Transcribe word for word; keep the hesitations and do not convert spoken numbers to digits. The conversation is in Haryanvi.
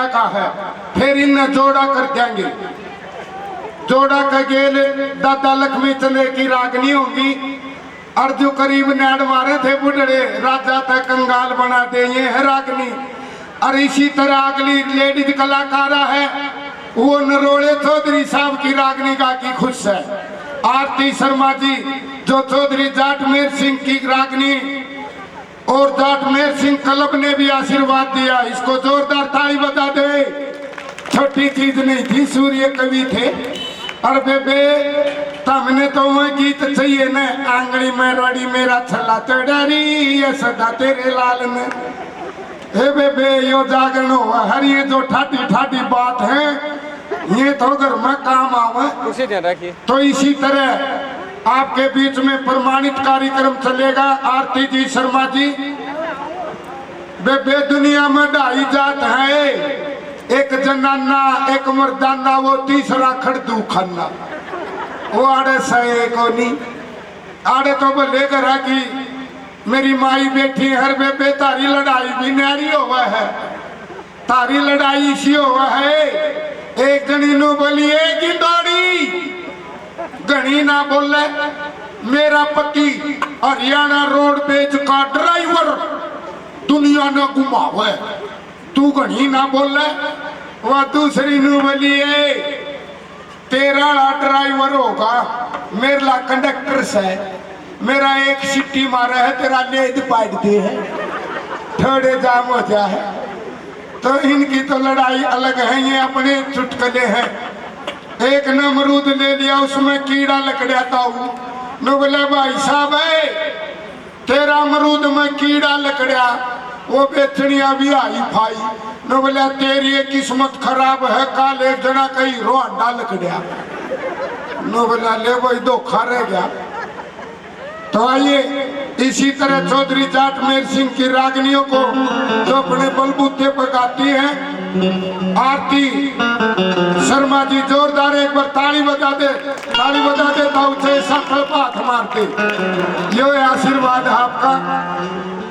का है, फिर इन्हें जोड़ा कर देंगे। जोड़ा के गेल दादा लक्ष्मी चंद्र की रागनी होंगी। और जो करीब नाड़ मारे थे बुढ़ड़े, राजा तक कंगाल बना दे, ये है रागनी। और इसी तरह अगली लेडीज कलाकारा है, वो नरोड़े चौधरी साहब की रागनी गा की खुश है। आरती शर्मा जी, जो चौधरी जाटमेर सिंह की रागनी और जाटमेर सिंह क्लब ने भी आशीर्वाद दिया, इसको जोरदार ताली बजा दे। छोटी चीज नहीं थी, सूर्य कवि थे। और बेबे, तमने तो वो गीत चाहिए न, आंगली में रड़ी मेरा छल्ला चढ़ा रही, ये सदा तेरे लाल ने। हे बेबे, यो जागरण हो, हर ये जो ठाडी ठाडी बात है, ये तो घर में काम आवे। उसे ध्यान रखिए। तो इसी तरह आपके बीच में प्रमाणित कार्यक्रम चलेगा। आरती जी शर्मा जी, बेबे, दुनिया में ढाई जात है, एक जनाना, एक मर्दाना, वो तीसरा खड़दू खाना। वो आड़े सहे कोनी। आड़े तो भले करा कि मेरी माई बैठी, हर बेबे, तारी लड़ाई भी न्यारी होवे है। तारी लड़ाई इसी होवे है, एक जनी नु बोलिए कि दौड़ी घणी ना बोले, मेरा पति हरियाणा रोडवेज का ड्राइवर दुनिया ने घुमावे। तू घणी ना बोले। वह दूसरी नु बोली, ए, तेरा ला ड्राइवर होगा, मेरे ला कंडक्टर से, मेरा एक सिट्टी मारे है, तेरा लेज पाट दे है, थोड़े जाम हो जा है। तो इनकी तो लड़ाई अलग है, ये अपने चुटकले हैं। एक नमरूद ले लिया, उसमें कीड़ा लकड़ा था। नु बोला, भाई साहब है, तेरा अमरूद में कीड़ा लकड़या, वो बेचनिया भी आई फाई। नु बोला, तेरी ये किस्मत खराब है, काल एक जना का हीरो हांडा लकड़या। नु बोला, ले भाई, धोखा रह गया। तो आइए, इसी तरह चौधरी जाटमेर सिंह की रागनियों को, जो अपने बलबूते पर गाती हैं, आरती शर्मा जी, जोरदार एक बार ताली बजा दे, ताली बजा दे, ताऊ छे साथ हाथ मारते। यो है आशीर्वाद आपका।